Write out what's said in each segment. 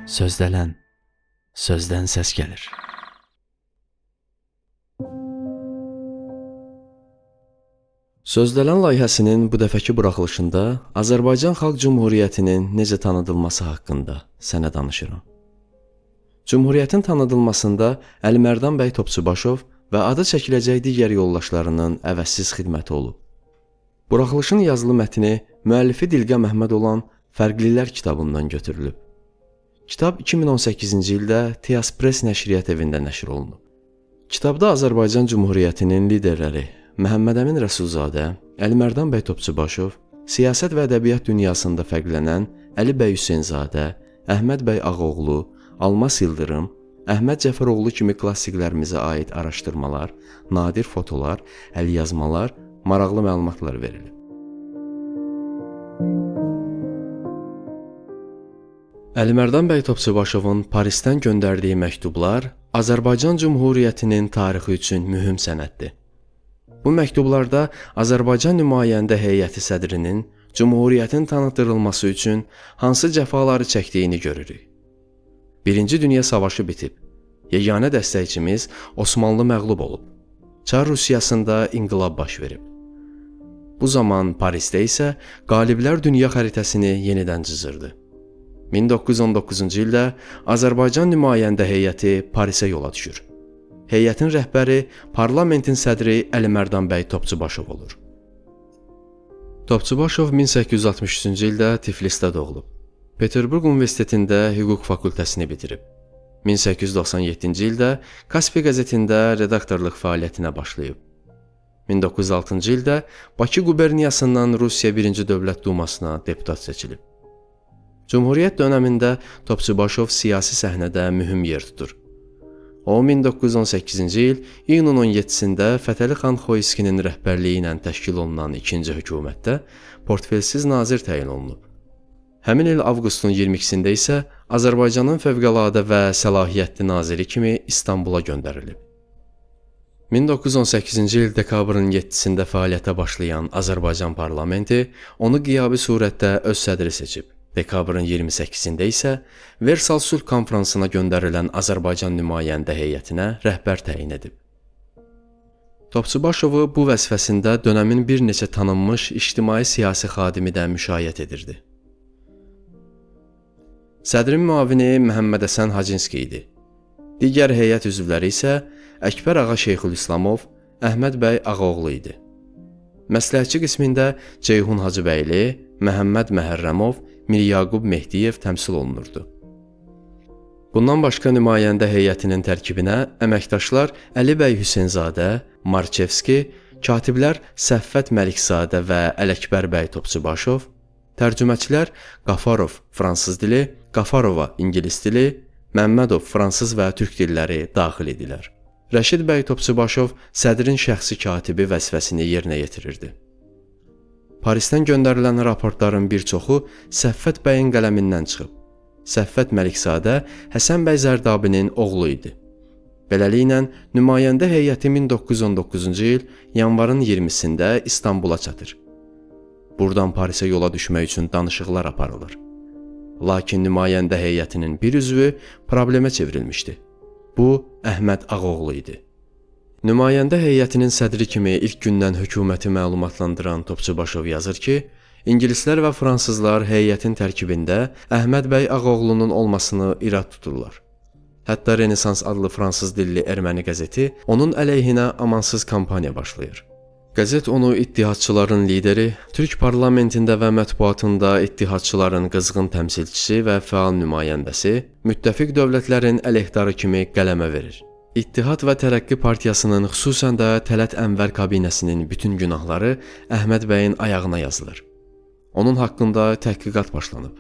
Sözdələn, sözdən səs gəlir. Sözdələn layihəsinin bu dəfəki buraxılışında Azərbaycan Xalq Cümhuriyyətinin necə tanıdılması haqqında sənə danışıram. Cümhuriyyətin tanıdılmasında Əlimərdan bəy Topçubaşov və adı çəkiləcək digər yoldaşlarının əvəzsiz xidməti olub. Buraxılışın yazılı mətni müəllifi Dilqə Məhəmməd olan Fərqlilər kitabından götürülüb. Kitab 2018-ci ildə Tias Press nəşriyyat evində nəşr olunub. Kitabda Azərbaycan Cümhuriyyətinin liderləri Məhəmməd Əmin Rəsulzadə, Əlimərdan bəy Topçubaşov, siyasət və ədəbiyyat dünyasında fərqlənən Əli bəy Hüseynzadə, Əhməd bəy Ağaoğlu, Almas Yıldırım, Əhməd Cəfəroğlu kimi klassiklərimizə aid araşdırmalar, nadir fotolar, əlyazmalar, maraqlı məlumatlar verilib. Əlimərdan bəy Topçubaşovun Parisdən göndərdiyi məktublar Azərbaycan Cümhuriyyətinin tarixi üçün mühüm sənəddir. Bu məktublarda Azərbaycan nümayəndə heyəti sədrinin Cümhuriyyətin tanıtdırılması üçün hansı cəfaları çəkdiyini görürük. Birinci Dünya Savaşı bitib. Yeganə dəstəkçimiz Osmanlı məğlub olub. Çar Rusiyasında inqilab baş verib. Bu zaman Parisdə isə qaliblər dünya xəritəsini yenidən cızırdı. 1919-cu ildə Azərbaycan nümayəndə heyəti Parisə yola düşür. Heyətin rəhbəri parlamentin sədri Əlimərdan bəy Topçubaşov olur. Topçubaşov 1863-cü ildə Tiflisdə doğulub. Peterburq Universitetində hüquq fakültəsini bitirib. 1897-ci ildə Kaspi qəzetində redaktorluq fəaliyyətinə başlayıb. 1906-cı ildə Bakı quberniyasından Rusiya 1-ci Dövlət Dumasına deputat seçilib. Cümhuriyyət dönəmində Topçubaşov siyasi səhnədə mühüm yer tutur. O 1918-ci il iyunun 17-sində Fətəli xan Xoyskinin rəhbərliyi ilə təşkil olunan ikinci hökumətdə portfelsiz nazir təyin olunub. Həmin il avqustun 22-sində isə Azərbaycanın fövqəladə və səlahiyyətli naziri kimi İstanbula göndərilib. 1918-ci il dekabrın 7-sində fəaliyyətə başlayan Azərbaycan parlamenti onu qiyabi surətdə öz sədri seçib. Dekabrın 28-sində isə Versal sülh konfransına göndərilən Azərbaycan nümayəndə heyətinə rəhbər təyin edib. Topçubaşovu bu vəzifəsində dönəmin bir neçə tanınmış ictimai-siyasi xadimi də müşayiət edirdi. Sədrin müavini Məhəmməd Həsən Hacınski idi. Digər heyət üzvləri isə Əkbər ağa Şeyxülislamov, Əhməd bəy Ağaoğlu idi. Məsləhətçi qismində Ceyhun Hacıbəyli, Məhəmməd Məhərrəmov, Miryaqub Mehdiyev təmsil olunurdu. Bundan başqa nümayəndə heyətinin tərkibinə əməkdaşlar Əli bəy Hüseynzadə, Marçevski, katiblər Səffət Məlikzadə və Ələkbər bəy Topçubaşov, tərcüməçilər Qafarov fransız dili, Qafarova ingilis dili, Məmmədov fransız və türk dilləri daxil idilər. Rəşid bəy Topçubaşov sədrin şəxsi katibi vəzifəsini yerinə yetirirdi. Parisdən göndərilən raportların bir çoxu Səffət bəyin qələmindən çıxıb. Səffət Məlikzadə Həsən bəy Zərdabinin oğlu idi. Beləliklə, nümayəndə heyəti 1919-cu il yanvarın 20-sində İstanbula çatır. Buradan Parisə yola düşmək üçün danışıqlar aparılır. Lakin nümayəndə heyətinin bir üzvü problemə çevrilmişdi. Bu, Əhməd Ağaoğlu idi. Nümayəndə heyətinin sədri kimi ilk gündən hökuməti məlumatlandıran Topçubaşov yazır ki, İngilislər və fransızlar heyətin tərkibində Əhməd bəy Ağaoğlunun olmasını irad tuturlar. Hətta Renesans adlı fransız dilli erməni qəzeti onun əleyhinə amansız kampaniya başlayır. Qəzet onu ittihatçıların lideri, Türk parlamentində və mətbuatında ittihatçıların qızğın təmsilçisi və fəal nümayəndəsi, müttəfiq dövlətlərin əleyhdarı kimi qələmə verir. İttihat və Tərəqqi Partiyasının, xüsusən də Tələt Ənvər kabinəsinin bütün günahları Əhməd bəyin ayağına yazılır. Onun haqqında təhqiqat başlanıb.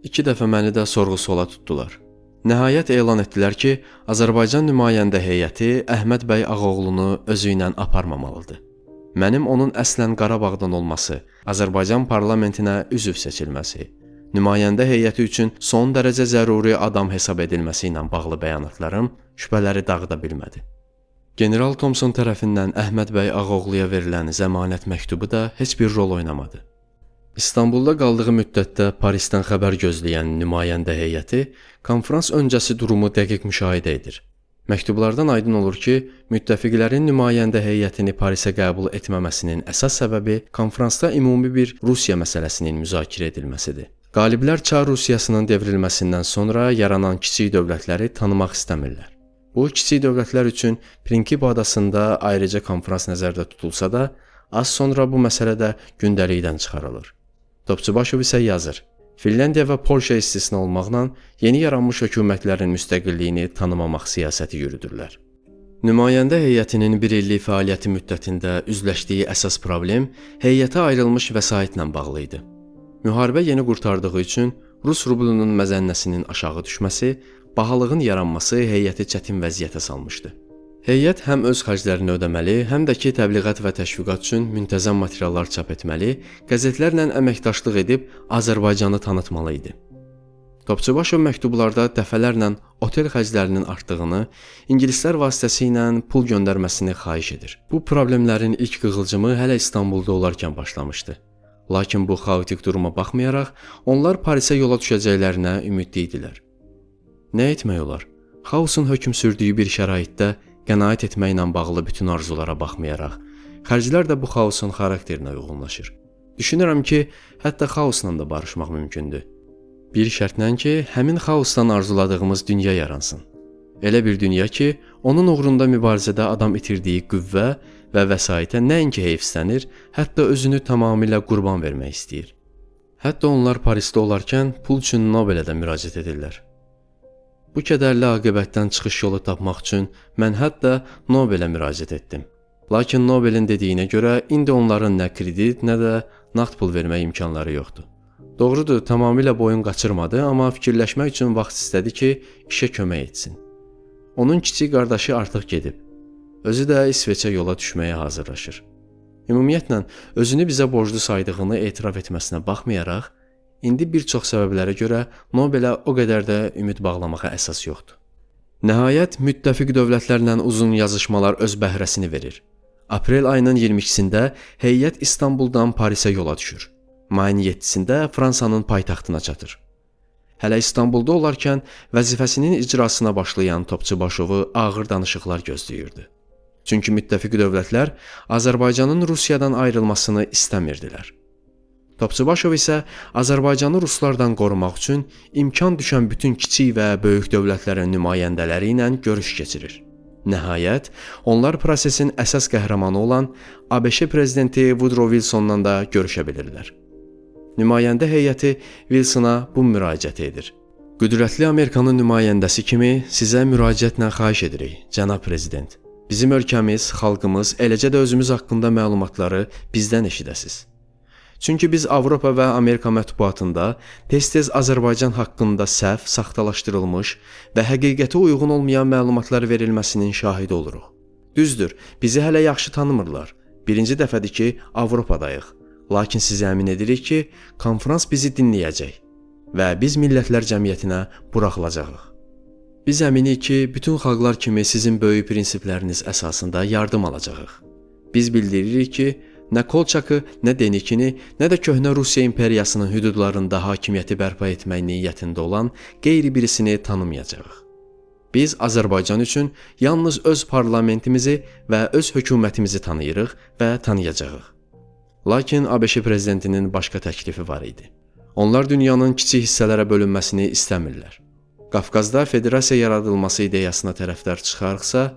2 dəfə məni də sorğu-suala tutdular. Nəhayət elan etdilər ki, Azərbaycan nümayəndə heyəti Əhməd bəy Ağaoğlunu özü ilə aparmamalıdır. Mənim onun əslən Qarabağdan olması, Azərbaycan parlamentinə üzv seçilməsi, nümayəndə heyəti üçün son dərəcə zəruri adam hesab edilməsi ilə bağlı bəyanatlarım şübhələri dağıda bilmədi. General Thomson tərəfindən Əhməd bəy Ağaoğluya verilən zəmanət məktubu da heç bir rol oynamadı. İstanbulda qaldığı müddətdə Parisdən xəbər gözləyən nümayəndə heyəti konfrans öncəsi durumu dəqiq müşahidə edir. Məktublardan aydın olur ki, müttəfiqlərin nümayəndə heyətini Parisə qəbul etməməsinin əsas səbəbi konfransda ümumi bir Rusiya məsələsinin müzakirə edilməsidir. Qaliblər Çar Rusiyasının devrilməsindən sonra yaranan kiçik dövlətləri tanımaq istəmirlər. Bu kiçik dövlətlər üçün Prinkipo adasında ayrıca konfrans nəzərdə tutulsa da, az sonra bu məsələ də gündəlikdən çıxarılır. Topçubaşov isə yazır: Finlandiya və Polşa istisna olmaqla yeni yaranmış hökumətlərin müstəqilliyini tanımamaq siyasəti yürüdürlər. Nümayəndə heyətinin bir illik fəaliyyəti müddətində üzləşdiyi əsas problem heyətə ayrılmış vəsaitlə bağlı idi. Müharibə yeni qurtardığı üçün Rus rublunun məzənnəsinin aşağı düşməsi, bahalığın yaranması heyəti çətin vəziyyətə salmışdı. Heyət həm öz xərclərini ödəməli, həm də ki, təbliğat və təşviqat üçün müntəzəm materiallar çap etməli, qəzetlərlə əməkdaşlıq edib Azərbaycanı tanıtmalı idi. Topçubaşov məktublarda dəfələrlə otel xərclərinin artdığını, ingilislər vasitəsilə pul göndərməsini xahiş edir. Bu problemlərin ilk qığılcımı hələ İstanbulda olarkən başlamışdı. Lakin bu xaotik duruma baxmayaraq, onlar Parisə yola düşəcəklərinə ümidli idilər. Nə etmək olar? Xaosun hökm sürdüyü bir şəraitdə qənaət etməklə bağlı bütün arzulara baxmayaraq, xərclər də bu xaosun xarakterinə uyğunlaşır. Düşünürəm ki, hətta xaosla da barışmaq mümkündür. Bir şərtlə ki, həmin xaosdan arzuladığımız dünya yaransın. Elə bir dünya ki, onun uğrunda mübarizədə adam itirdiyi qüvvə və vəsaitə nəinki heyfslənir, hətta özünü tamamilə qurban vermək istəyir. Hətta onlar Parisdə olarkən pul üçün Nobelə də müraciət edirlər. Bu kədərli aqibətdən çıxış yolu tapmaq üçün mən hətta Nobelə müraciət etdim. Lakin Nobelin dediyinə görə indi onların nə kredit, nə də nağd pul vermək imkanları yoxdur. Doğrudur, tamamilə boyun qaçırmadı, amma fikirləşmək üçün vaxt istədi ki, işə kömək etsin. Onun kiçik qardaşı artıq gedib. Özü də İsveçə yola düşməyə hazırlaşır. Ümumiyyətlə, özünü bizə borclu saydığını etiraf etməsinə baxmayaraq, İndi bir çox səbəblərə görə Nobelə o qədər də ümid bağlamağa əsas yoxdur. Nəhayət, müttəfiq dövlətlərlə uzun yazışmalar öz bəhrəsini verir. Aprel ayının 22-sində heyət İstanbuldan Parisə yola düşür. Mayın 7-sində Fransanın paytaxtına çatır. Hələ İstanbulda olarkən vəzifəsinin icrasına başlayan Topçubaşovu ağır danışıqlar gözləyirdi. Çünki müttəfiq dövlətlər Azərbaycanın Rusiyadan ayrılmasını istəmirdilər. Topçubaşov isə Azərbaycanı ruslardan qorumaq üçün imkan düşən bütün kiçik və böyük dövlətlərin nümayəndələri ilə görüş keçirir. Nəhayət, onlar prosesin əsas qəhrəmanı olan ABŞ prezidenti Woodrow Wilsonla da görüşə bilirlər. Nümayəndə heyəti Wilsona bu müraciəti edir. Qüdrətli Amerikanın nümayəndəsi kimi sizə müraciətlə xahiş edirik, cənab prezident. Bizim ölkəmiz, xalqımız, eləcə də özümüz haqqında məlumatları bizdən eşidəsiz. Çünki biz Avropa və Amerika mətbuatında tez-tez Azərbaycan haqqında səhv, saxtalaşdırılmış və həqiqətə uyğun olmayan məlumatlar verilməsinin şahidi oluruq. Düzdür, bizi hələ yaxşı tanımırlar. Birinci dəfədir ki, Avropadayıq. Lakin sizi əmin edirik ki, konfrans bizi dinləyəcək və biz Millətlər Cəmiyyətinə buraxılacağıq. Biz əminik ki, bütün xalqlar kimi sizin böyük prinsipləriniz əsasında yardım alacağıq. Biz bildiririk ki, nə Kolçakı, nə Denikini, nə də köhnə Rusiya imperiyasının hüdudlarında hakimiyyəti bərpa etmək niyyətində olan qeyri birisini tanımayacağıq. Biz Azərbaycan üçün yalnız öz parlamentimizi və öz hökumətimizi tanıyırıq və tanıyacağıq. Lakin ABŞ prezidentinin başqa təklifi var idi. Onlar dünyanın kiçik hissələrə bölünməsini istəmirlər. Qafqazda federasiya yaradılması ideyasına tərəfdar çıxarıqsa,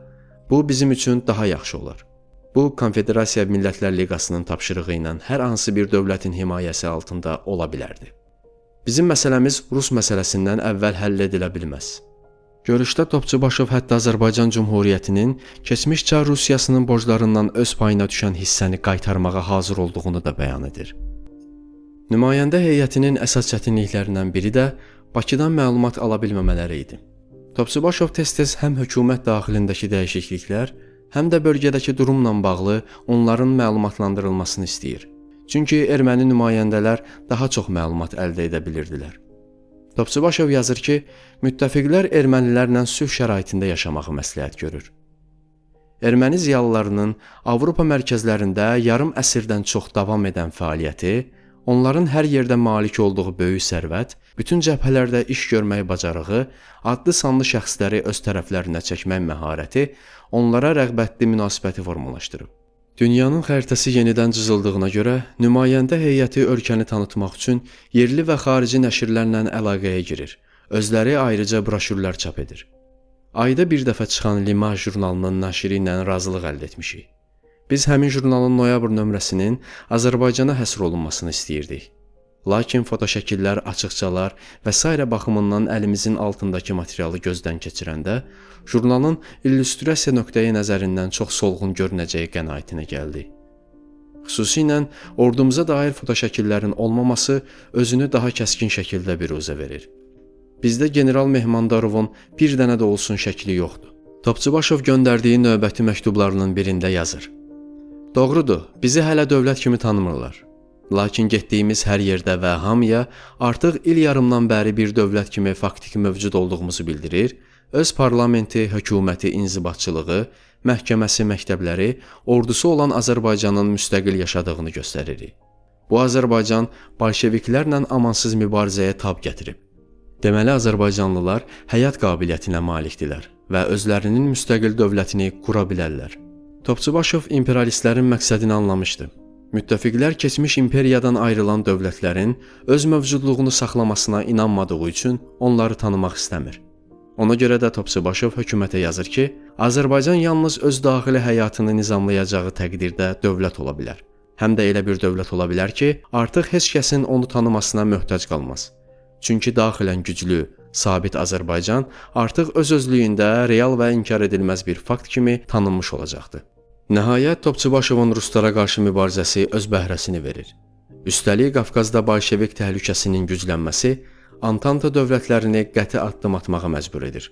bu bizim üçün daha yaxşı olar. Bu, Konfederasiya Millətlər Liqasının tapşırığı ilə hər hansı bir dövlətin himayəsi altında ola bilərdi. Bizim məsələmiz Rus məsələsindən əvvəl həll edilə bilməz. Görüşdə Topçubaşov hətta Azərbaycan Cümhuriyyətinin keçmiş Çar Rusiyasının borclarından öz payına düşən hissəni qaytarmağa hazır olduğunu da bəyan edir. Nümayəndə heyətinin əsas çətinliklərindən biri də Bakıdan məlumat ala bilməmələri idi. Topçubaşov tez-tez həm hökumət daxilindəki dəyişikliklər, həm də bölgədəki durumla bağlı onların məlumatlandırılmasını istəyir. Çünki erməni nümayəndələr daha çox məlumat əldə edə bilirdilər. Topçubaşov yazır ki, müttəfiqlər ermənilərlə sülh şəraitində yaşamağı məsləhət görür. Erməni ziyalılarının Avropa mərkəzlərində yarım əsrdən çox davam edən fəaliyyəti Onların hər yerdə malik olduğu böyük sərvət, bütün cəbhələrdə iş görmək bacarığı, adlı-sanlı şəxsləri öz tərəflərinə çəkmək məharəti onlara rəğbətli münasibəti formalaşdırıb. Dünyanın xəritəsi yenidən cızıldığına görə nümayəndə heyəti ölkəni tanıtmaq üçün yerli və xarici nəşrlərlə əlaqəyə girir. Özləri ayrıca broşürlər çap edir. Ayda bir dəfə çıxan Lima jurnalının nəşri ilə razılıq əldə etmişik. Biz həmin jurnalın noyabr nömrəsinin Azərbaycana həsr olunmasını istəyirdik. Lakin fotoşəkillər, açıqcalar və sairə baxımından əlimizin altındakı materialı gözdən keçirəndə jurnalın illüstrasiya nöqteyi nəzərindən çox solğun görünəcəyi qənaətinə gəldik. Xüsusilə ordumuza dair fotoşəkillərin olmaması özünü daha kəskin şəkildə büruzə verir. Bizdə General Mehmandarovun bir dənə də olsun şəkli yoxdur. Topçubaşov göndərdiyi növbəti məktublarının birində yazır. Doğrudur, bizi hələ dövlət kimi tanımırlar. Lakin getdiyimiz hər yerdə və hamıya artıq il yarımdan bəri bir dövlət kimi faktiki mövcud olduğumuzu bildirir, öz parlamenti, hökuməti, inzibatçılığı, məhkəməsi, məktəbləri, ordusu olan Azərbaycanın müstəqil yaşadığını göstəririk. Bu Azərbaycan bolşeviklərlə amansız mübarizəyə tab gətirib. Deməli, Azərbaycanlılar həyat qabiliyyətinə malikdirlər və özlərinin müstəqil dövlətini qura bilərlər. Topçubaşov imperialistlərin məqsədini anlamışdı. Müttəfiqlər keçmiş imperiyadan ayrılan dövlətlərin öz mövcudluğunu saxlamasına inanmadığı üçün onları tanımaq istəmir. Ona görə də Topçubaşov hökumətə yazır ki, Azərbaycan yalnız öz daxili həyatını nizamlayacağı təqdirdə dövlət ola bilər. Həm də elə bir dövlət ola bilər ki, artıq heç kəsin onu tanımasına möhtac qalmaz. Çünki daxilən güclü, sabit Azərbaycan artıq öz-özlüyündə real və inkar edilməz bir fakt kimi tanınmış olacaqdı. Nəhayət, Topçubaşovun ruslara qarşı mübarizəsi öz bəhrəsini verir. Üstəlik, Qafqazda bolşevik təhlükəsinin güclənməsi Antanta dövlətlərini qəti addım atmağa məcbur edir.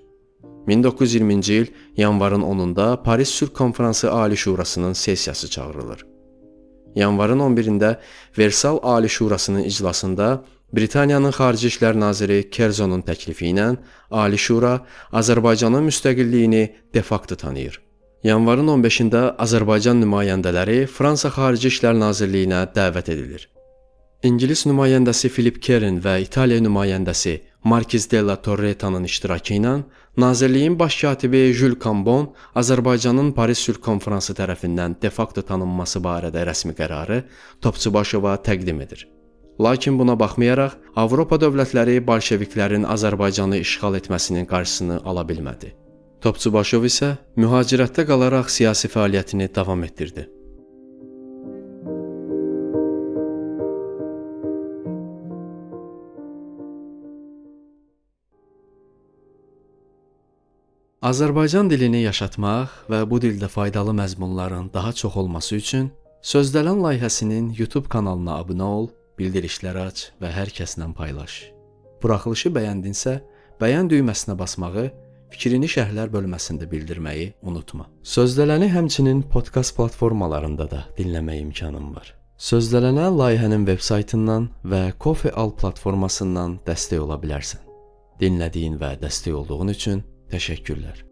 1920-ci il yanvarın 10-da Paris Sülh Konfransı Ali Şurasının sessiyası çağırılır. Yanvarın 11-də Versal Ali Şurasının iclasında Britaniyanın Xarici İşlər Naziri Kerzonun təklifi ilə Ali Şura Azərbaycanın müstəqilliyini de facto tanıyır. Yanvarın 15-də Azərbaycan nümayəndələri Fransa Xarici İşlər Nazirliyinə dəvət edilir. İngilis nümayəndəsi Philip Kerin və İtaliya nümayəndəsi Markiz de la Torreta'nın iştirakı ilə Nazirliyin baş katibi Jules Cambon Azərbaycanın Paris Sülh Konfransı tərəfindən de facto tanınması barədə rəsmi qərarı Topçubaşova təqdim edir. Lakin buna baxmayaraq, Avropa dövlətləri bolşeviklərin Azərbaycanı işğal etməsinin qarşısını ala bilmədi. Topçubaşov isə mühacirətdə qalaraq siyasi fəaliyyətini davam etdirdi. Azərbaycan dilini yaşatmaq və bu dildə faydalı məzmunların daha çox olması üçün Sözdələn layihəsinin YouTube kanalına abunə ol, bildirişləri aç və hər kəslə paylaş. Buraxılışı bəyəndinsə, bəyən düyməsinə basmağı, fikrini şərhlər bölməsində bildirməyi unutma. Sözdələni həmçinin podkast platformalarında da dinləmək imkanın var. Sözdələnə layihənin veb-saytından və Kofe Al platformasından dəstək ola bilərsən. Dinlədiyin və dəstək olduğun üçün təşəkkürlər.